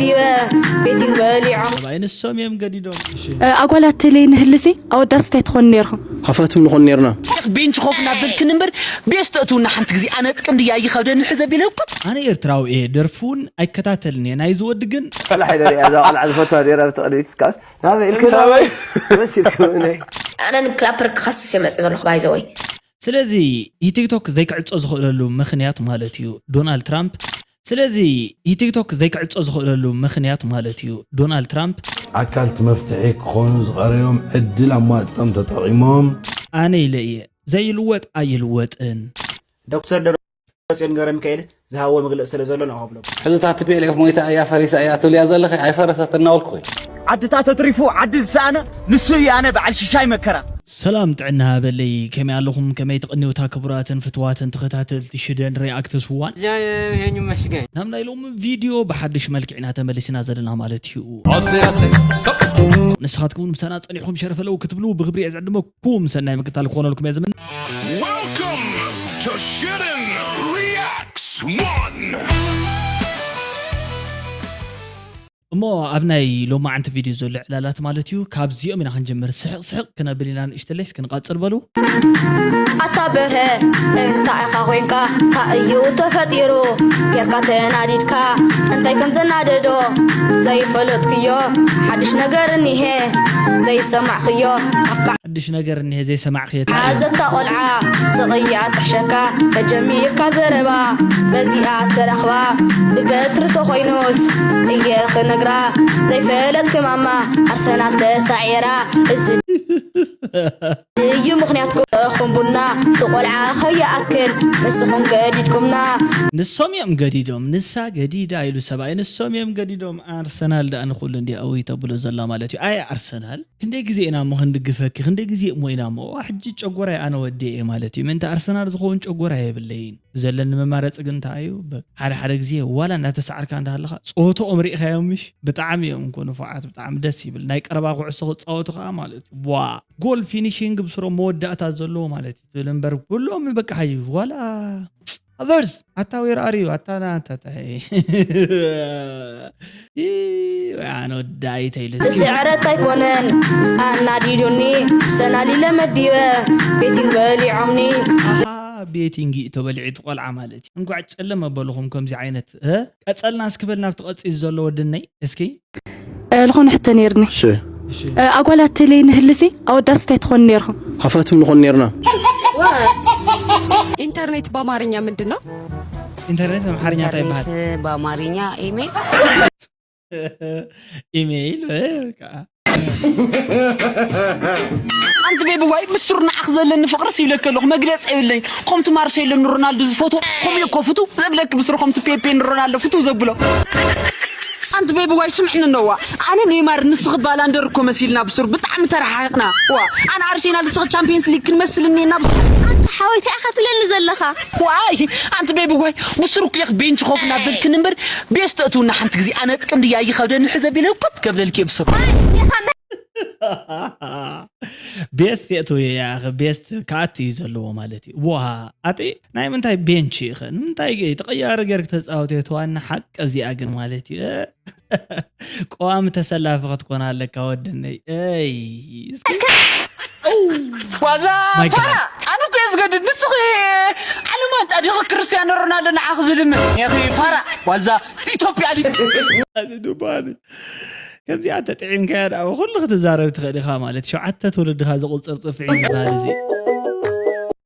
ዲበ ቤቲንግ በሊዖም። ሰብኣይ ንሶም እዮም ገዲዶም። እሺ ኣጓላት ቴሌ ንህልሲ ኣወዳት እንታይ ትኾኑ ነርኹም? ሃፋትም ንኾን ነርና። ቤንች ኮፍ እናበልክን እምበር ቤስ ተእትውና ሓንቲ ግዜ ኣነ ጥቅን ድያ ይኸብደኒ ሕዘ ቢለ እኮ ኣነ ኤርትራዊ እየ ደርፉን ኣይከታተልን እየ ናይዚ ወዲ ግን ቆልዓ ኢለ ሪኣ እዛ ቆልዓ ዝፈትዋ ነይራ ብትቕድሚት እስካስ ናበይ ኢልክ ናበይ መሲልክ እውነይ ኣነ ንክላፐር ክኸስስ እየ መፅእ ዘለኹ ባይዘወይ ስለዚ ቲክቶክ ዘይክዕጾ ዝኽእለሉ ምኽንያት ማለት እዩ ዶናልድ ትራምፕ ስለዚ ቲክቶክ ዘይክዕጾ ዝኽእለሉ ምኽንያት ማለት እዩ ዶናልድ ትራምፕ ኣካልቲ መፍትሒ ክኾኑ ዝቐረዮም ዕድል ኣሟጢጦም ተጠቒሞም። ኣነ ኢለ እየ ዘይልወጥ ኣይልወጥን። ዶክተር ደብረጽዮን ገብረሚካኤል ዝሃብዎ መግለጺ ስለ ዘሎ ንዕኦም ከብሎም። ሕዚ እታ ቲ ፒ ኤል ኤፍ ሞይታ እያ ፈሪሳ እያ ትብልያ ዘለኺ ኣይፈረሰትን እናበልኩ እየ። ዓድታት ኣትሪፉ ዓዲ ዝሰኣነ ንሱ እዩ ኣነ በዓል ሽሻይ መከራ። ሰላም ጥዕና ሃበለይ ከመይ ኣለኹም ከመይ ትቕንዩ እታ ክቡራትን ፍትዋትን ተኸታተልቲ ሽደን ሪኣክትስ ዋን እዚኣ ይሄን ይመስገን ናብ ናይ ሎሚ ቪድዮ ብሓድሽ መልክዕ ኢና ተመሊስና ዘለና ማለት እዩ ንስኻትኩም እውን ምሳና ጸኒሕኩም ሸረፈለው ክትብሉ ብክብሪ እየ ዝዕድመኩም ሰናይ ምክታል ክኾነልኩም እየ ዝምነ Welcome to Shooting Reacts One! እሞ ኣብ ናይ ሎማዓንቲ ቪድዮ ዘሎ ዕላላት ማለት እዩ ካብዚኦም ኢና ክንጀምር ስሕቕ ስሕቕ ክነብል ኢና ንእሽተለይ እስኪ ንቐጽል በሉ ኣታ በርሀ እንታይ ኢኻ ኮይንካ እንታይ እዩ ተፈጢሩ ጌርካ ተናዲድካ እንታይ ከም ዘናደዶ ዘይፈለጥክዮ ሓድሽ ነገር እኒሄ ዘይሰማዕክዮ ኣፍካ ሓድሽ ነገር እኒሄ ዘይሰማዕክዮ እንታይ እዩ ሓዘንታ ቆልዓ ስቕያ ትሕሸካ ተጀሚርካ ዘረባ በዚኣ ተረኽባ ብበትሪ ተኾይኑስ እየ ክነግራ ዘይፈለጥኪ ማማ ኣርሰናል ተሳዒራ እዚ እዩ ምኽንያት ክኹም ቡና ትቆልዓ ኸይኣክል ንስኹም ገዲድኩምና ንሶም እዮም ገዲዶም ንሳ ገዲዳ ኢሉ ሰብኣይ ንሶም እዮም ገዲዶም ኣርሰናል ደኣ ንኹሉ እንዲ ኣውይ ተብሎ ዘላ ማለት እዩ ኣይ ኣርሰናል ክንደይ ግዜ ኢና እሞ ክንድግፈኪ ክንደይ ግዜ እሞ ኢና እሞ ሕጂ ጨጎራይ ኣነ ወዲ እየ ማለት እዩ ምእንቲ ኣርሰናል ዝኸውን ጨጎራ የብለይን ዘለኒ መማረፂ ግን እንታይ እዩ ሓደ ሓደ ግዜ ዋላ እናተሰዓርካ እንዳሃለካ ፀወትኦም ሪኢካዮም ምሽ ብጣዕሚ እዮም እኮ ንፉዓት ብጣዕሚ ደስ ይብል ናይ ቀረባ ኩዕሶ ክፃወቱ ከዓ ማለት እዩ ዋ ጎል ፊኒሽንግ ብስሮም መወዳእታ ዘለዎ ማለት እዩ ትብል እምበር ኩሎም በቃ ሓዩ ዋላ ኣቨርስ ኣታ ዌር ኣር ዩ ኣታ ናንታ ታይ ኣነ ወዳይ ተይሉ እስኪ ስዕረት ኣይኮነን ኣናዲዱኒ ሰናሊለ መዲበ ቤቲንግ በሊዖምኒ ኣሃ ቤቲንግ እዩ ተበሊዑ እቲ ቆልዓ ማለት እዩ እንኳዕ ጨለመ በልኹም ከምዚ ዓይነት እ ቀጸልና እስኪ በል ናብቲ ቀጺሉ ዘሎ ወድነይ እስኪ ዝኾነ ሕቶ ነይርኒ ኣጓላት ቴሌ ንህልሲ ኣወዳት እንታይ ትኾኑ ነርኹም ሃፋትም ንኾን ነርና ኢንተርኔት በአማርኛ ምንድን ነው? ኢንተርኔት በአማርኛ እንታይ ይባሃል? በአማርኛ ኢሜል ኢሜይል ኣንቲ ቤቢ ዋይ ምስ ሱር ንዓኽ ዘለኒ ፍቕርስ ይብለኪ ኣለኹ መግለፂ የብለይ ከምቲ ማርሴሎን ሮናልዶ ዝፈትዎ ከምኡ እኮ ፍቱ ዘብለኪ ብሱር ከምቲ ፔፔን ሮናልዶ ፍቱ ዘብሎ ኣንቲ ቤቢ ዋይ ስምዕኒ ነዋ ኣነ ኔማር ንስኺ ባላንደር እኮ መሲልና ብሱር ብጣዕሚ ተረሓሕቕና ዋ ኣነ ኣርሴናል ንስኺ ቻምፒየንስ ሊግ ክንመስል እኒና ብሱር ሓወይ እንታይ ኢኻ ትብለኒ ዘለኻ ዋይ ኣንቲ ቤቢ ዋይ ብሱር እኮ ኢኽ ቤንች ኮፍ እናበልክኒ እምበር ቤስ ተእትውና ሓንቲ ግዜ ኣነ ጥቅንዲ ያይኸብደኒ ሕዘ ቢለ ኮት ከብለልኪ ብስሩ ቤስት የእትው እየ ያኸ ቤስት ክኣት እዩ ዘለዎ ማለት እዩ ዋ ኣቲ ናይ ምንታይ ቤንች ኢኸ ንምንታይ ተቐያሪ ገር ተፃወት እየ ተዋና ሓቂ ኣብዚኣ ግን ማለት እዩ ቀዋሚ ተሰላፊ ክትኮን ኣለካ ወድነይ ይ ዋዛ ፋራ ኣነ እኮ እየ ዝገድድ ንስኺ ዓለም ዋንጫ ዲኺ ክርስቲያኖ ሮናልዶ ንዓኺ ዝልምን ኢኺ ፋራ ዋልዛ ኢትዮጵያ ሊ ዱባሊ ከምዚኣ ተጥዒምካያ ደኣ ኩሉ ክትዛረብ ትኽእል ኢኻ ማለት ሸውዓተ ትውልድኻ ዝቁፅር ፅፍዒ ዝበሃል እዚ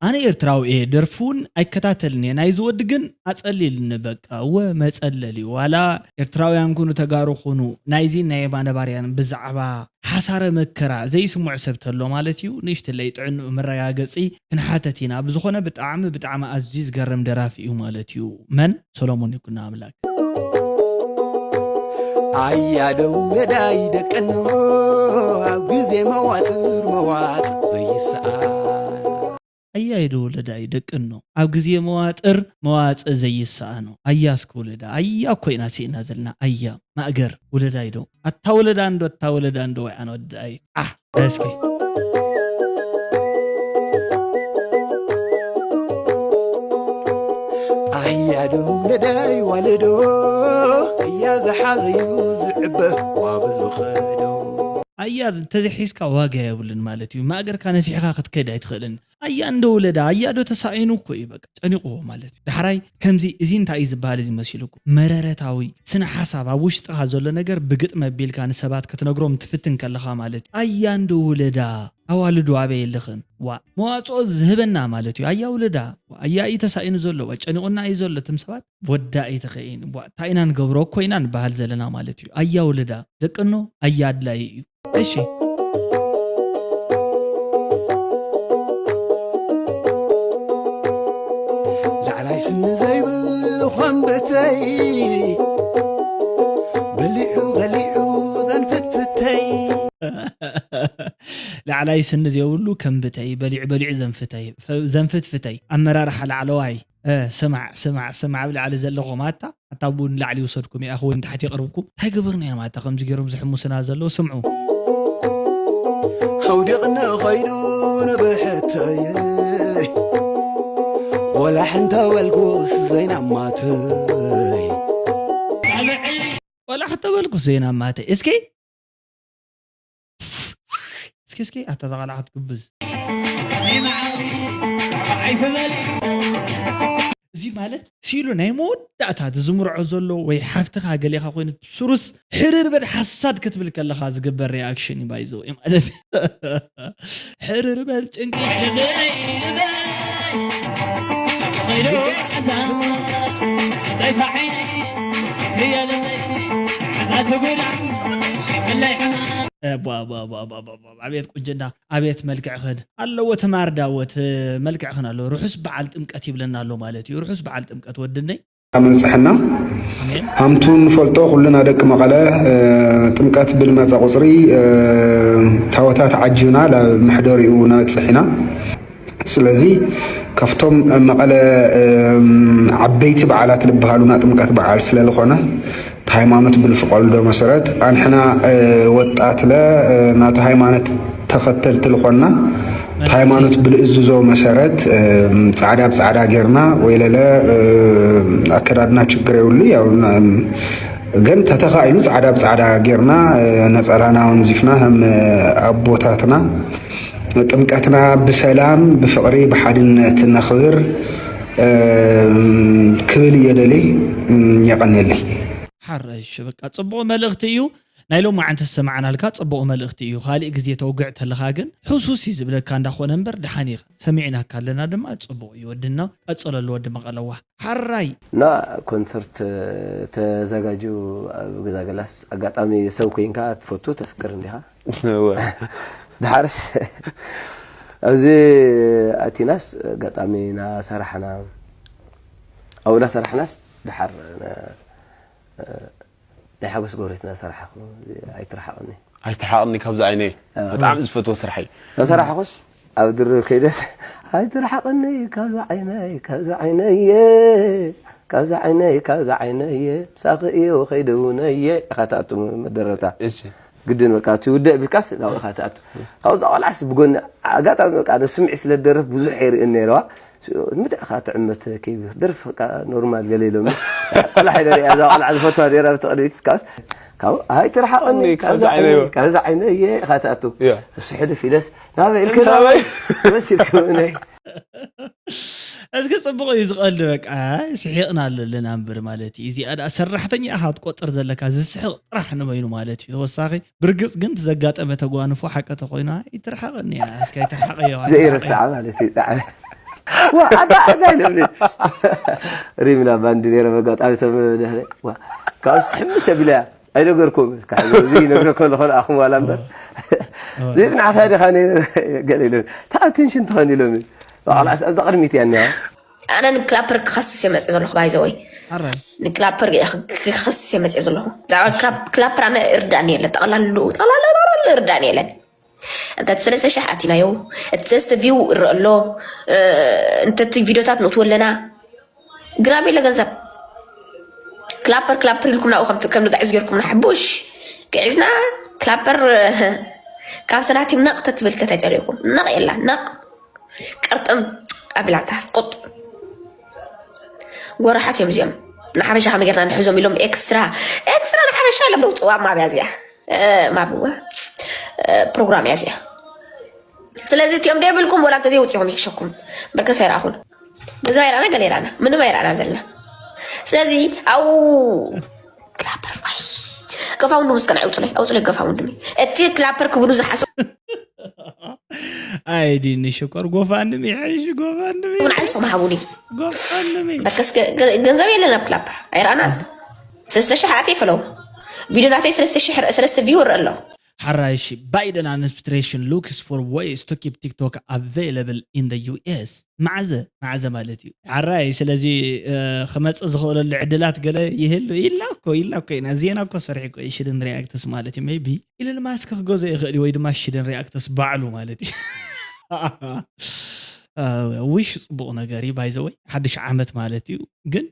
ኣነ ኤርትራዊ እየ ደርፉን ኣይከታተልን እየ ናይዚ ወዲ ግን ኣፀሊልኒ በቃ እወ መፀለል እዩ ዋላ ኤርትራውያን ኩኑ ተጋሩ ኩኑ ናይዚ ናይ የማነ ባርያን ብዛዕባ ሓሳረ መከራ ዘይስምዖ ሰብ ተሎ ማለት እዩ ንእሽትለይ ጥዕንኡ መረጋገፂ ክንሓተት ኢና ብዝኾነ ብጣዕሚ ብጣዕሚ ኣዝዩ ዝገርም ደራፊ እዩ ማለት እዩ መን ሰሎሞን ይኩና ኣምላክ ኣያደው ገዳይ ደቀኖ ኣብ ግዜ መዋጥር መዋጥ ዘይሰኣል ኣያይዶ ወለዳይ ደቀኖ ኣብ ግዜ መዋጥር መዋጽእ ዘይሰኣኖ ኣያ እስከ ወለዳ ኣያ እኮ ኢና ስኢና ዘለና ኣያ ማእገር ወለዳይ ዶ ኣታ ወለዳ እንዶ ኣታ ወለዳ እንዶ ወይ ኣነ ወዳይ ጣሕ እስኪ ኣያዶ ወለዳይ ዋለዶ ኣያ ዝሓዘዩ ዝዕበ ዋብ ዝኸዶ። ኣያ እንተዘይሒዝካ ዋጋ የብሉን ማለት እዩ። ማእገርካ ነፊሕካ ክትከድ ኣይትኽእልን። ኣያ እንደ ወለዳ ኣያ ዶ ተሳኢኑ እኮ እዩ በቃ ጨኒቕዎ ማለት እዩ። ዳሕራይ ከምዚ እዚ እንታይ እዩ ዝበሃል እዚ መሲሉኩም መረረታዊ ስነ ሓሳብ ኣብ ውሽጥኻ ዘሎ ነገር ብግጥሚ ኣቢልካ ንሰባት ክትነግሮም ትፍትን ከለኻ ማለት እዩ። ኣያ እንደ ወለዳ ኣዋልዱ ኣበይ ኣለኽን ዋ መዋፅኦ ዝህበና ማለት እዩ። ኣያ ወለዳ ኣያ እዩ ተሳኢኑ ዘሎ ጨኒቑና እዩ ዘሎ ትም ሰባት ወዳኢ ተኸኢን ቧ እንታይ ኢና ንገብሮ እኮ ኢና ንበሃል ዘለና ማለት እዩ። ኣያ ወለዳ ደቅኖ ኣያ ኣድላይ እዩ። እሺ ላዕላይ ስኒ ዘይብሉ ኸንብተይ በሊዑ በሊዑ ዘንፍትፍተይ ላዕላይ ስኒ ዘይብሉ ከንብተይ በሊዑ በሊዑ ዘንፍተይ ዘንፍትፍተይ ኣመራርሓ ላዕለዋይ ስማዕ ስማዕ ስማዕ ኣብ ላዕሊ ዘለኹም ኣታ ኣታ ቡን ላዕሊ ይውሰድኩም ይኣኽወይ ንታሕቲ የቕርብኩም እንታይ ገበርና እዮም ኣታ ከምዚ ገይሮም ዝሕሙስና ዘለዉ ስምዑ ኣውዲቕኒ ኸይዱ ንብሕተይ ወላ ሕንተ በልኩስ ዘይናማተይ ወላ ሕንተ በልኩስ ዘይናማተይ እስኪ እስኪ እስኪ ኣታ ተቓላዓት ግብዝ እዚ ማለት ሲሉ ናይ መወዳእታ ዝምርዖ ዘሎ ወይ ሓፍትኻ ገሌኻ ኮይኑ ስሩስ ሕርር በል ሓሳድ ክትብል ከለኻ ዝግበር ሪኣክሽን እዩ ባይዘ ማለት ሕርር በል ጭንቂ ኣቤት ቁንጅና ኣቤት መልክዕኽን ኣለዎ ትማር ዳወት መልክዕኽን ኣለዎ ርሑስ በዓል ጥምቀት ይብለና ኣሎ ማለት እዩ ርሑስ በዓል ጥምቀት ወድነይ ኣምንፅሐና ሃምቱ ንፈልጦ ኩልና ደቂ መቐለ ጥምቀት ብልመፀ ቁፅሪ ታወታት ዓጅብና ናብ መሕደሪኡ ነበፅሕ ኢና ስለዚ ካብቶም መቐለ ዓበይቲ በዓላት ልበሃሉና ጥምቀት በዓል ስለልኾነ ሃይማኖት ብልፍቐልዶ መሰረት ኣንሕና ወጣትለ ናቱ ሃይማኖት ተኸተልቲ ልኾና ሃይማኖት ብልእዝዞ መሰረት ፃዕዳ ብፃዕዳ ጌርና ወይለለ ኣከዳድና ችግር የብሉ ግን ተተኻኢሉ ፃዕዳ ብፃዕዳ ጌርና ነፀላና ወንዚፍና ከም ኣቦታትና ጥምቀትና ብሰላም ብፍቕሪ ብሓድነት ነኽብር ክብል እየ ደሊ የቐንየለይ ሓረሽ በቃ ፅቡቕ መልእኽቲ እዩ ናይ ሎማዓንቲ ዝሰማዕናልካ ፅቡቕ መልእኽቲ እዩ ካሊእ ግዜ ተውግዕ ተለኻ ግን ሕሱስ እዩ ዝብለካ እንዳኾነ እምበር ድሓን ኢኻ ሰሚዕናካ ኣለና ድማ ፅቡቕ እዩ ወድና ቀፅለሉ ወዲ መቐለዋ ሓራይ እና ኮንሰርት ተዘጋጁ ኣብ ገዛ ገላስ ኣጋጣሚ ሰብ ኮይንካ ትፈቱ ተፍቅር እንዲኻ ድሓርስ ኣብዚ ኣቲናስ ኣጋጣሚ ናሰራሕና ኣብኡ ናሰራሕናስ ድሓር ናይ ሓጎስ ጎረቤትና ሰራሓኹ ኣይትርሓቕኒ ኣይትርሓቕኒ ካብዚ ዓይነይ ብጣዕሚ ዝፈትዎ ስርሐይ ተሰራሕኹስ ኣብ ድርብ ከይደስ ኣይትርሓቕኒ ካብዚ ዓይነይ ካብዚ ዓይነየ ካብዚ ዓይነይ ካብዚ ዓይነየ ምሳኺ እየ ወኸይደ ውነየ ኢኻ ትኣቱ መደረብታ ግድን በቃ እቲ ውድእ ቢልካስ ናብኡ ኢኻ ትኣቱ ካብዛ ቆልዓስ ብጎኒ ኣጋጣሚ በቃ ነስምዒ ስለ ደርፍ ብዙሕ የርእን ነይረዋ ምንታይ ኢኻ ትዕመት ኬቢ ክትደርፍ በቃ ኖርማል ገለ ኢሎምኒ ቆልዓ ኢለ ሪኣ እዛ ቆልዓ ዝፈትዋ ነይራ ብቲ ቅድሚት እስካስ ካብ ኣይትርሓቐኒ ካብዛ ዓይነ እየ ኢኻ ትኣቱ እሱ ሕልፍ ኢለስ ናበይ ኢልክ ናበይ መሲልክ እውነይ እስኪ ፅቡቕ እዩ ዝቐልድ በቃ ስሒቕና ኣለና እምበር ማለት እዩ እዚኣ ደኣ ሰራሕተኛ ኢኻ ትቆፅር ዘለካ ዝስሕቕ ጥራሕ ንበይኑ ማለት እዩ ተወሳኺ ብርግፅ ግን ዘጋጠመ ተጓንፎ ሓቂ ተኮይና ይትርሓቐኒ እያ እስኪ ኣይትርሓቐዮ ዘይርስዓ ማለት እዩ ጣዕሚ ዋ ኣጋ ኣጋ ኢሎምኒ ሪምና ባንዲ ነይረ በጋጣሚ ተመደህረ ካብስ ሕምስ ኣቢላ እያ ኣይነገርኩም እዚ ይነግረ ከለኹ ንኣኹም ዋላ እምበር ዘይፅናዕካ ዲኻ ነይረ ገለ ኢሎምኒ እንታይ ኣቴንሽን ትኸን ኢሎምኒ ባዕላ ኣብዛ ቅድሚት እያ እኒኣ ኣነ ንክላፐር ክኸስስ እየ መፅእ ዘለኹ ባይዘወይ ንክላፐር ክኸስስ እየ መፅእ ዘለኹ ብዛዕባ ክላፐር ኣነ እርዳእኒ የለን ጠቕላሉ ጠቕላሉ እርዳእኒ የለን እንተ እቲ ሰለስተ ሸሕ ኣቲናዮ እቲ ሰለስተ ቪው እረ ኣሎ እንተ እቲ ቪዲዮታት ንእትወ ኣለና ግን ኣበይ ኣሎ ገንዘብ ክላፐር ክላፐር ኢልኩም ናብኡ ከም ንጋዕዝ ገርኩም ንሓቡሽ ግዒዝና ክላፐር ካብ ሰናቲም ነቕ ተትብል ከታይ ጸሪኹም ነቕ የላ ነቕ ቅርጥም ኣቢላ ትስቁጥ ጎራሓት እዮም እዚኦም ንሓበሻ ከመይ ጌርና ንሕዞም ኢሎም ኤክስትራ ኤክስትራ ንሓበሻ ኢሎም ደውፅዋ ማብያ እዚኣ ማብዋ ፕሮግራም እያ እዚኣ። ስለዚ እቲኦም ደይብልኩም ወላ እንተዘይውፅኹም ይሕሸኩም። በርከስ ኣይረኣኹን። ገዛ ኣይረኣና ገለ ኣይረኣና ምንም ኣይረኣና ዘለና። ስለዚ ኣው ክላፐር ኣይ ገፋ ወንድም እስከ ንዓይ ኣውፅለይ ኣውፅለይ ገፋ ወንድም እቲ ክላፐር ክብሉ ዝሓሰቡ ኣይ ዲኒ ሽኮር ጎፋንድሚ ይሐይሽ ጎፋንድሚ ንዓይ ሶም ሃቡኒ። ጎፋንድሚ በርከስ ገ- ገ- ገንዘብ የለን ኣብ ክላፐር ኣይረኣናን። ሰለስተ ሽሕ ኣትየ ፈለው ቪድዮ ናተይ ሰለስተ ሽሕ ሰለስተ ቪው ርእ ኣሎ። ሓራይሺ ባይደን administration looks for ways to keep TikTok available in the US. መዓዘ መዓዘ ማለት እዩ ሓራይ። ስለዚ ክመፅእ ዝኽእለሉ ዕድላት ገለ ይህሉ ኢልና እኮ ኢልና እኮ ኢና። ዜና እኮ ሰርሒ እኮ ሽድን ሪያክትስ ማለት እዩ። maybe ኢለን ማስክ ክገዞ ይኽእል እዩ ወይ ድማ ሽድን ሪያክትስ ባዕሉ ማለት እዩ። ዊሽ ፅቡቕ ነገር እዩ ባይዘወይ ሓድሽ ዓመት ማለት እዩ። ግን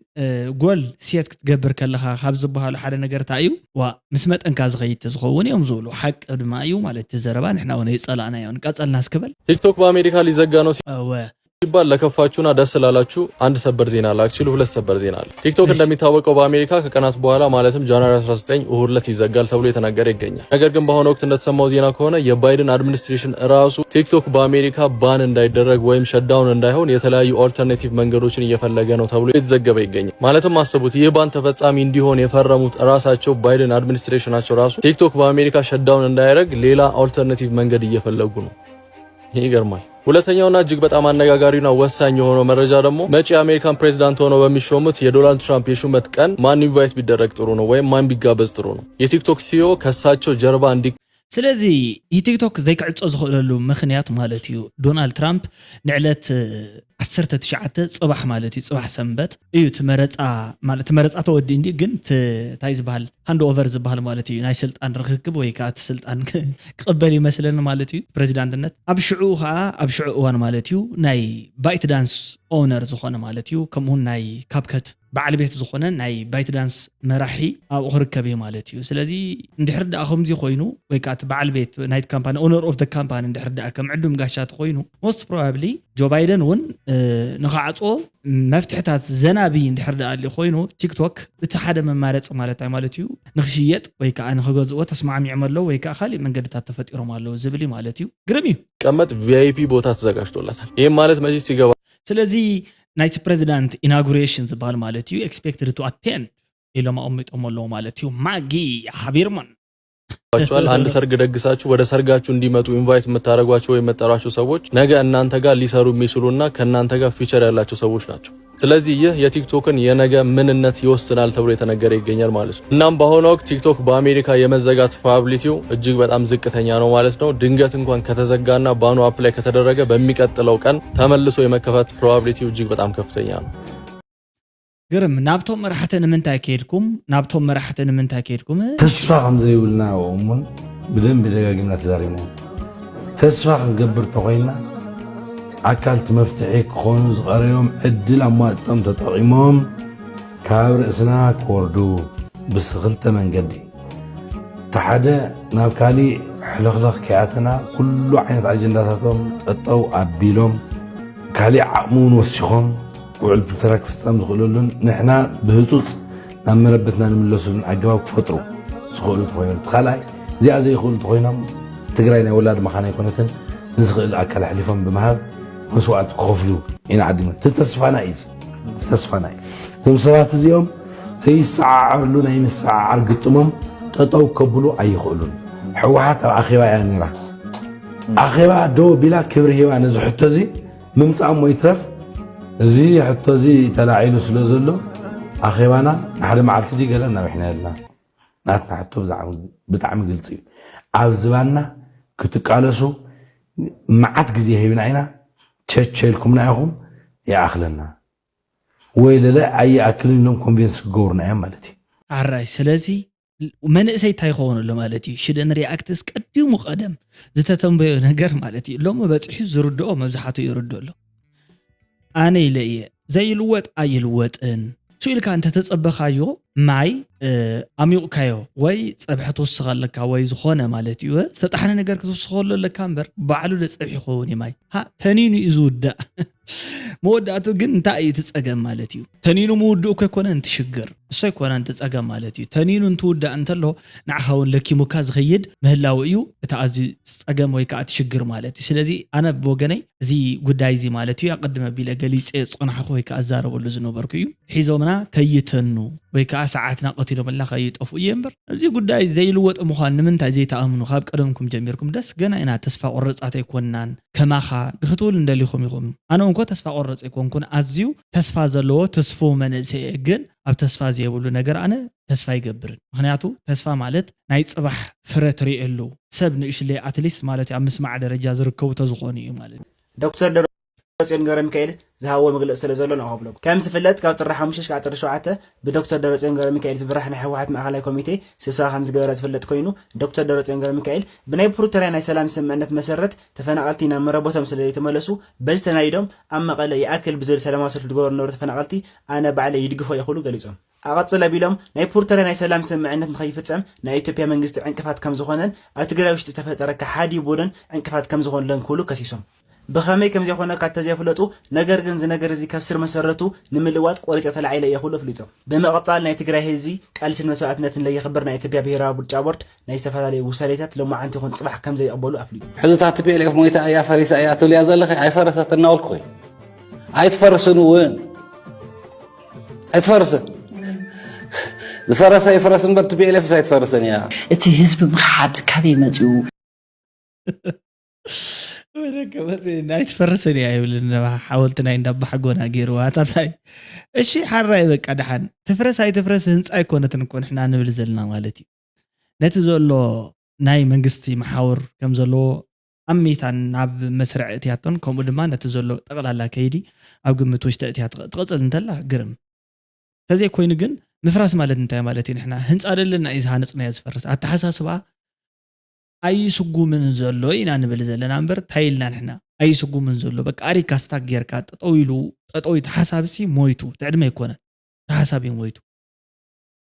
ጎል ሴት ክትገብር ከለኻ ካብ ዝበሃሉ ሓደ ነገር እንታይ እዩ? ዋ ምስ መጠንካ ዝኸይድ ዝኸውን እዮም ዝብሉ ሓቂ ድማ እዩ ማለት እቲ ዘረባ። ንሕና እውን ይፀላእናዮ። ንቀፀልና እስክበል ቲክቶክ በአሜሪካ ሊዘጋ ነው እወ ሲባል ለከፋችሁና ደስ ላላችሁ አንድ ሰበር ዜና አለ። actually ሁለት ሰበር ዜና አለ። ቲክቶክ እንደሚታወቀው በአሜሪካ ከቀናት በኋላ ማለትም ጃንዋሪ አስራ ዘጠኝ እሁድ ዕለት ይዘጋል ተብሎ የተነገረ ይገኛል። ነገር ግን በአሁኑ ወቅት እንደተሰማው ዜና ከሆነ የባይደን አድሚኒስትሬሽን ራሱ ቲክቶክ በአሜሪካ ባን እንዳይደረግ ወይም ሸዳውን እንዳይሆን የተለያዩ ኦልተርኔቲቭ መንገዶችን እየፈለገ ነው ተብሎ የተዘገበ ይገኛል። ማለትም አስቡት፣ ይህ ባን ተፈጻሚ እንዲሆን የፈረሙት ራሳቸው ባይደን አድሚኒስትሬሽናቸው ራሱ ቲክቶክ በአሜሪካ ሸዳውን እንዳያደረግ ሌላ ኦልተርኔቲቭ መንገድ እየፈለጉ ነው። ይገርማል። ሁለተኛውና እጅግ በጣም አነጋጋሪና ወሳኝ የሆነው መረጃ ደግሞ መጪ የአሜሪካን ፕሬዚዳንት ሆነው በሚሾሙት የዶናልድ ትራምፕ የሹመት ቀን ማን ኢንቫይት ቢደረግ ጥሩ ነው ወይም ማን ቢጋበዝ ጥሩ ነው? የቲክቶክ ሲኦ ከሳቸው ጀርባ እንዲ ስለዚ ቲክቶክ ዘይክዕጾ ዝኽእለሉ ምኽንያት ማለት እዩ ዶናልድ ትራምፕ ንዕለት ዓሰርተ ትሽዓተ ፅባሕ ማለት እዩ ፅባሕ ሰንበት እዩ ትመረፃ ማለት ትመረፃ ተወዲ እንዲ ግን እንታይ ዝበሃል ሃንድ ኦቨር ዝበሃል ማለት እዩ ናይ ስልጣን ርክክብ ወይ ከዓ እቲ ስልጣን ክቕበል ይመስለኒ ማለት እዩ ፕሬዚዳንትነት ኣብ ሽዑ ከዓ ኣብ ሽዑ እዋን ማለት እዩ ናይ ባይት ዳንስ ኦነር ዝኾነ ማለት እዩ ከምኡውን ናይ ካብከት በዓል ቤት ዝኾነ ናይ ባይት ዳንስ መራሒ ኣብኡ ክርከብ እዩ ማለት እዩ ስለዚ እንድሕር ደኣ ከምዚ ኮይኑ ወይ ከዓ እቲ በዓል ቤት ናይት ካምፓኒ ኦነር ኦፍ ካምፓኒ እንድሕር ደኣ ከም ዕዱም ጋሻ ተኮይኑ most probably ጆ ባይደን እውን ንክዓፅዎ መፍትሕታት ዘናቢ እንድሕር ደኣ ኣሊ ኮይኑ ቲክቶክ እቲ ሓደ መማረፂ ማለት እዩ ማለት እዩ ንክሽየጥ ወይ ከዓ ንክገዝእዎ ተስማዕሚዖም ኣለዉ ወይ ከዓ ካሊእ መንገድታት ተፈጢሮም ኣለዉ ዝብል እዩ ማለት እዩ ግርም እዩ ቀመጥ ቪአይፒ ቦታ ተዘጋጅቶላታል። ይህም ማለት መቼ ሲገባ ስለዚ ናይቲ ፕሬዚዳንት ኢናጉሬሽን ዝበሃል ማለት እዩ expected to attend ኢሎም ኣቐሚጦም ኣለዉ ማለት እዩ ማጊ ሃቢርማን ቸዋል አንድ ሰርግ ደግሳችሁ ወደ ሰርጋችሁ እንዲመጡ ኢንቫይት የምታደረጓቸው ወይም የምጠሯቸው ሰዎች ነገ እናንተ ጋር ሊሰሩ የሚችሉና ከእናንተ ጋር ፊቸር ያላቸው ሰዎች ናቸው። ስለዚህ ይህ የቲክቶክን የነገ ምንነት ይወስናል ተብሎ የተነገረ ይገኛል ማለት ነው። እናም በአሁኑ ወቅት ቲክቶክ በአሜሪካ የመዘጋት ፕሮባብሊቲው እጅግ በጣም ዝቅተኛ ነው ማለት ነው። ድንገት እንኳን ከተዘጋና ባኑ አፕላይ ከተደረገ በሚቀጥለው ቀን ተመልሶ የመከፈት ፕሮባብሊቲው እጅግ በጣም ከፍተኛ ነው። ግርም ናብቶም መራሕቲ ንምንታይ ከይድኩም ናብቶም መራሕቲ ንምንታይ ከይድኩም ተስፋ ከም ዘይብልና እሙን ብደንቢ ደጋጊምና ተዛሪብና ተስፋ ክንገብር ተኮይና ኣካልቲ መፍትሒ ክኾኑ ዝቐረዮም ዕድል ኣሟጥጦም ተጠቒሞም ካብ ርእስና ክወርዱ ብስኽልተ መንገዲ ተሓደ ናብ ካሊእ ሕልኽልኽ ከይኣተና ኩሉ ዓይነት ኣጀንዳታቶም ጠጠው ኣቢሎም ካሊእ ዓቕሚ እውን ወሲኾም ውዕል ፕሪቶርያ ክፍፀም ዝኽእለሉን ንሕና ብህፁፅ ናብ መረበትና ንምለሱሉን ኣገባብ ክፈጥሩ ዝኽእሉ ተኮይኖም እቲ ካልኣይ እዚኣ ዘይኽእሉ ተኮይኖም ትግራይ ናይ ወላድ መኻን ኣይኮነትን ንዝኽእል ኣካል ኣሕሊፎም ብምሃብ መስዋዕቲ ክኸፍሉ ኢና ዓዲምና እቲ ተስፋና እዩ እዚ ተስፋና እዩ እዞም ሰባት እዚኦም ዘይሰዓዓርሉ ናይ ምስዓዓር ግጥሞም ጠጠው ከብሉ ኣይኽእሉን ህወሓት ኣብ ኣኼባ እያ ነይራ ኣኼባ ደው ቢላ ክብሪ ሂባ ነዚ ሕቶ እዚ ምምፃእ እሞ ይትረፍ እዚ ሕቶ እዚ ተላዒሉ ስለ ዘሎ ኣኼባና ንሓደ መዓልቲ ድዩ ገለ እናብሕና የለና ናትና ሕቶ ብጣዕሚ ግልፂ እዩ ኣብ ዝባና ክትቃለሱ መዓት ግዜ ሂብና ኢና ቸቸ ኢልኩምና ኢኹም ይኣኽለና ወይ ለለ ኣይኣክልን ኢሎም ኮንቪንስ ክገብሩና እዮም ማለት እዩ ኣራይ ስለዚ መንእሰይ እንታይ ይኸውን ኣሎ ማለት እዩ ሽደን ሪኣክትስ ቀዲሙ ቀደም ዝተተንበዮ ነገር ማለት እዩ ሎሚ በፂሑ ዝርድኦ መብዛሕትኡ ይርድኦ ኣሎ ኣነ ኢለ እየ ዘይልወጥ ኣይልወጥን ስኢልካ እንተተፀበኻዮ ማይ ኣሚቑካዮ ወይ ፀብሒ ትውስኽ ኣለካ ወይ ዝኾነ ማለት እዩ ዝተጣሕነ ነገር ክትውስኸሉ ኣለካ እምበር ባዕሉ ለፀብሒ ይኸውን እዩ ማይ ሃ ተኒኑ እዩ ዝውዳእ መወዳእቱ ግን እንታይ እዩ እቲ ጸገም ማለት እዩ? ተኒኑ ምውድኡ እኮ ኣይኮነን እቲ ሽግር፣ እሱ ኣይኮነን እቲ ጸገም ማለት እዩ። ተኒኑ እንትውዳእ እንተሎ ንዓኻ እውን ለኪሙካ ዝኸይድ ምህላው እዩ እቲ ኣዝዩ ጸገም ወይ ከዓ እቲ ሽግር ማለት እዩ። ስለዚ ኣነ ብወገነይ እዚ ጉዳይ እዚ ማለት እዩ ኣቐድመ ኣቢለ ገሊጸ ዝጸናሕኹ ወይ ከዓ እዛረበሉ ዝነበርኩ እዩ። ሒዞምና ከይተኑ ወይ ከዓ ሰዓትና ቀቲሎምልና ከይጠፍኡ እየ እምበር፣ ኣብዚ ጉዳይ ዘይልወጥ ምዃን ንምንታይ ዘይትኣምኑ? ካብ ቀደምኩም ጀሚርኩም ደስ ገና ኢና ተስፋ ቆረጻት ኣይኮንናን። ከማኻ ንኽትብል እንደሊኹም ኢኹም። ኣነ እንኮ ተስፋ ቆረጽ ኣይኮንኩን፣ ኣዝዩ ተስፋ ዘለዎ ተስፍው መንእሰይ እየ። ግን ኣብ ተስፋ ዘየብሉ ነገር ኣነ ተስፋ ኣይገብርን። ምኽንያቱ ተስፋ ማለት ናይ ጽባሕ ፍረ ትርእየሉ። ሰብ ንእሽለይ ኣትሊስት ማለት ኣብ ምስማዕ ደረጃ ዝርከቡ ተዝኾኑ እዩ ማለት እዩ። ዶክተር ደብረጽዮን ገብረሚካኤል ዝሃብዎ መግለፂ ስለ ዘሎ ንዕኡ ከብለኩም። ከም ዝፍለጥ ካብ ጥሪ ሓሙሽተ ክሳብ ጥሪ ሸውዓተ ብዶክተር ደብረጽዮን ገብረሚካኤል ዝምራሕ ናይ ህወሓት ማእኸላይ ኮሚቴ ስብሰባ ከም ዝገበረ ዝፍለጥ ኮይኑ፣ ዶክተር ደብረጽዮን ገብረሚካኤል ብናይ ፕሪቶርያ ናይ ሰላም ስምምዕነት መሰረት ተፈናቐልቲ ናብ መረበቶም ስለ ዘይተመለሱ በዚ ተናዲዶም ኣብ መቐለ ይኣክል ብዝብል ሰላማዊ ሰልፊ ዝገበሩ ዝነበሩ ተፈናቐልቲ ኣነ ባዕለይ ይድግፎ እየ ክብሉ ገሊፆም። ኣቐፅል ኣቢሎም ናይ ፕሪቶርያ ናይ ሰላም ስምምዕነት ንኸይፍፀም ናይ ኢትዮጵያ መንግስቲ ዕንቅፋት ከም ዝኾነን ኣብ ትግራይ ውሽጢ ዝተፈጠረ ከሓዲ ቡድን ዕንቅፋት ከም ዝኾኑለን ክብሉ ከሲሶም። ብኸመይ ከም ዘይኾነካ እንተዘይፍለጡ፣ ነገር ግን እዚ ነገር እዚ ካብ ስር መሰረቱ ንምልዋጥ ቆሪፀ ተላዒለ እየ ክብሉ ኣፍሊጦም። ብምቕፃል ናይ ትግራይ ህዝቢ ቃልስን መስዋእትነትን ለየኽብር ናይ ኢትዮጵያ ብሄራዊ ምርጫ ቦርድ ናይ ዝተፈላለዩ ውሳኔታት ሎማዓንቲ ይኹን ፅባሕ ከም ዘይቕበሉ ኣፍሊጡ። ሕዚ እታ ቲ ፒ ኤል ኤፍ ሞይታ እያ ፈሪሳ እያ ትብልያ ዘለኺ ኣይፈረሰትን እናበልኩኺ ኣይትፈርስን እውን ኣይትፈርስን ዝፈረሰ ይፍረስ እምበር ቲ ፒ ኤል ኤፍ ስ ኣይትፈርስን እያ። እቲ ህዝቢ ምኽሓድ ካበይ መፂኡ? ወደቀ መጽ ኣይትፈርስን እያ ይብልን ሓወልቲ ናይ እንዳባሓጎና ገይሩ ዋታታይ። እሺ ሓራይ በቃ ደሓን ትፍረስ ኣይትፍረስ ህንፃ ኣይኮነትን እኮ ንሕና ንብል ዘለና ማለት እዩ። ነቲ ዘሎ ናይ መንግስቲ መሓውር ከም ዘለዎ ኣሚታን ናብ መስርዕ እትያቶን ከምኡ ድማ ነቲ ዘሎ ጠቕላላ ከይዲ ኣብ ግምት ውሽጢ እትያ ትቐፅል እንተላ ግርም። ተዘይኮይኑ ግን ምፍራስ ማለት እንታይ ማለት እዩ? ንሕና ህንፃ ደለና እዩ ዝሃነፅናዮ ዝፈርስ ኣተሓሳስባ ኣይስጉምን ዘሎ ኢና ንብል ዘለና እምበር እንታይ ኢልና ንሕና ኣይስጉምን ዘሎ በቃ ኣሪካ ስታክ ጌርካ ጠጠው ኢሉ ጠጠው እዩ ተሓሳብሲ ሞይቱ ትዕድመ ኣይኮነን ተሓሳብ እዩ ሞይቱ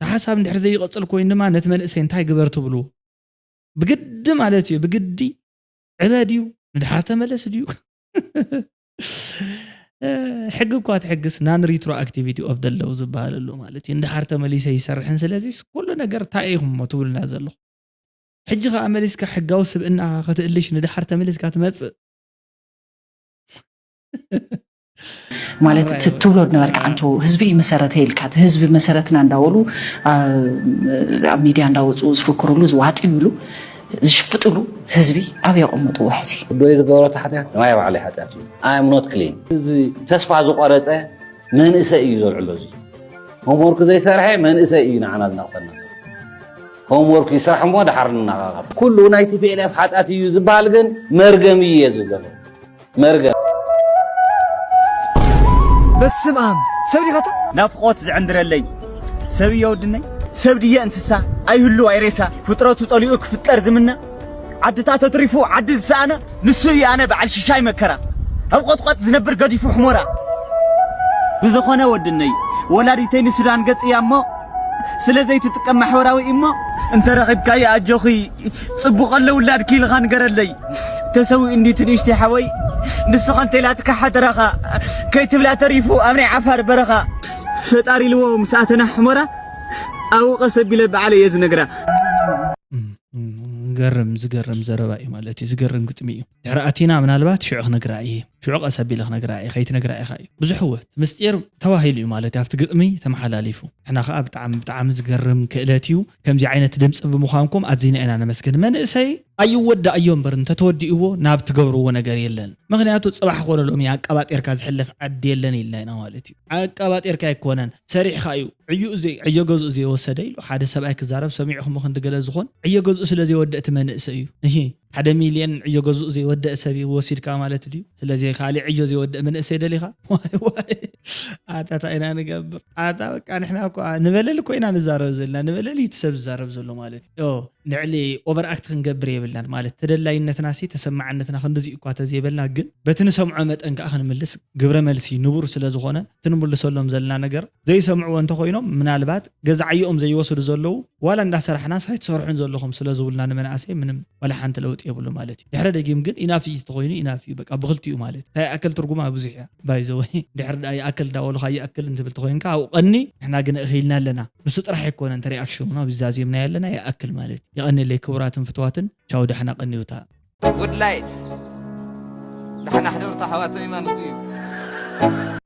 ተሓሳብ እንድሕር ዘይቀፅል ኮይኑ ድማ ነቲ መንእሰይ እንታይ ግበር ትብሉ ብግዲ ማለት እዩ ብግዲ ዕበ ድዩ ንድሓር ተመለስ ድዩ ሕጊ እኳ ትሕግስ non retroactivity of the law ዝበሃል ኣሎ ማለት እዩ። እንድሓር ተመሊሰ ይሰርሕን ስለዚስ ኩሉ ነገር እንታይ ኢኹም እሞ ትብሉና ዘለኹም? ሕጂ ከኣ መሊስካ ሕጋዊ ስብእናኻ ክትእልሽ ንድሓር ተመሊስካ ትመጽእ። ማለት ትብሎ ነበርካ ኣንቶ ህዝቢ መሰረተ ኢልካ ህዝቢ መሰረትና እንዳበሉ ኣብ ሚድያ እንዳወፁ ዝፍክሩሉ ዝዋጥዩሉ ዝሽፍጥሉ ህዝቢ ኣብ የቐመጥዎ ሕዚ። ወዶይ ዝገበሮ ሓጢኣት ናይ ባዕለይ ሓጢኣት እዩ። I am not clean። እዚ ተስፋ ዝቆረፀ መንእሰይ እዩ ዘልዕሎ እዚ homework ዘይሰርሐ መንእሰይ እዩ ንዓና ዝነቕፈና ዘሎ። Homework ይስራሕ እሞ ድሓር ንነቓቐፍ። ኩሉ ናይ ቲ ፒ ኤል ኤፍ ሓጢኣት እዩ ዝበሃል ግን መርገም እዩ እየ ዝብል ዘሎ። መርገም። በስም ኣም ሰብ ዲኻታ ናፍቖት ዝዕንድረለይ ሰብ እዮ ወድነይ ሰብ ድየ እንስሳ ኣይህሉ ኣይሬሳ ፍጥረቱ ጸሊኡ ክፍጠር ዝምነ ዓድታ ተትሪፉ ዓዲ ዝሰኣነ ንሱ እዩ ኣነ በዓል ሽሻይ መከራ ኣብ ቖጥቖጥ ዝነብር ገዲፉ ሕሞራ ብዝኾነ ወድነይ ወላዲተይ ንሱዳን ገጽ እያ እሞ ስለ ዘይትጥቀም ማሕበራዊ እሞ እንተረኺብካዮ ኣጆኺ ጽቡቕ ኣሎ ውላድኪ ኢልኻ ንገረለይ ተሰዊኡ እንዲ ትንእሽተይ ሓወይ ንስኻ እንተኢላትካ ሓደራኻ ከይትብላ ተሪፉ ኣብ ናይ ዓፋር በረኻ ፈጣሪ ኢልዎ ምስ ኣተና ሕሞራ ኣብኡ ቀስ ኣቢለ ባዕለይ እየ ዝነግራ። ገርም ዝገርም ዘረባ እዩ ማለት እዩ ዝገርም ግጥሚ እዩ ድሕሪ ኣቲና ምናልባት ሽዑ ክነግራ እየ ሽዑ ቀስ ኣቢለ ክነግራ እየ ከይትነግራ ኢኻ እዩ ብዙሕ እወ እቲ ምስጢር ተባሂሉ እዩ ማለት እዩ ኣብቲ ግጥሚ ተመሓላሊፉ ንሕና ከዓ ብጣዕሚ ብጣዕሚ ዝገርም ክእለት እዩ ከምዚ ዓይነት ድምፂ ብምዃንኩም ኣዚና ኢና ነመስግን መንእሰይ ኣይወዳእዮ እምበር እንተተወዲእዎ ናብ ትገብርዎ ነገር የለን ምኽንያቱ ፅባሕ ኮነ ሎሚ ኣቀባጢርካ ዝሕለፍ ዓዲ የለን ኢልና ኢና ማለት እዩ ኣቀባጢርካ ኣይኮነን ሰሪሕካ እዩ ዕዩኡ ዘይ ዕዮ ገዝኡ ዘይወሰደ ኢሉ ሓደ ሰብኣይ ክዛረብ ሰሚዕኹም ክንዲ ገለ ዝኾን ዕዮ ገዝኡ ስለ ዘይወደእ እቲ መንእሰይ እዩ እሂ ሓደ ሚልየን ዕዮ ገዝኡ ዘይወደእ ሰብ እዩ ወሲድካ ማለት ድዩ ስለዚ ካሊእ ዕዮ ዘይወደእ መንእሰይ ደሊኻ ዋይ ዋይ ኣታ እንታይ ኢና ንገብር ኣታ በቃ ንሕና እኮ ንበለል እኮ ኢና ንዛረብ ዘለና ንበለል እዩ እቲ ሰብ ዝዛረብ ዘሎ ማለት እዩ ልዕሊ ኦቨር ኣክት ክንገብር የብልናን ማለት ተደላይነትና ሲ ተሰማዕነትና ክንድዚ እኳ ተዘይበልና ግን በቲ ንሰምዖ መጠን ከዓ ክንምልስ ግብረ መልሲ ንቡር ስለ ዝኾነ እቲ ንምልሰሎም ዘለና ነገር ዘይሰምዕዎ እንተኮይኖም ምናልባት ገዛ ዓየኦም ዘይወስዱ ዘለዉ ዋላ እንዳሰራሕናስ ኣይትሰርሑን ዘለኹም ስለ ዝብሉና ንመናእሰይ ምንም ዋላ ሓንቲ ለውጢ የብሉ ማለት እዩ። ድሕረ ደጊም ግን ኢናፍ እዩ ተኾይኑ ኢናፍ እዩ። በቃ ብኽልቲኡ ማለት እዩ። እንታይ ይኣክል ትርጉማ ብዙሕ እያ። ባይዘወይ ድሕር ዳ ይኣክል እንዳበሉኻ ይኣክል እንትብል ተኾይንካ ኣብኡ ቀኒ ንሕና ግን እኽልና ኣለና። ንሱ ጥራሕ ኣይኮነን ተሪኣክሽኑና ብዛዜምና ያለና ይኣክል ማለት እዩ። የቐንየለይ ክቡራትን ፍትዋትን። ቻው፣ ደሕና ቀንዩታ። ጉድ ላይት ደሓና ሕደሩ ኣሕዋተይ ማለት እዩ።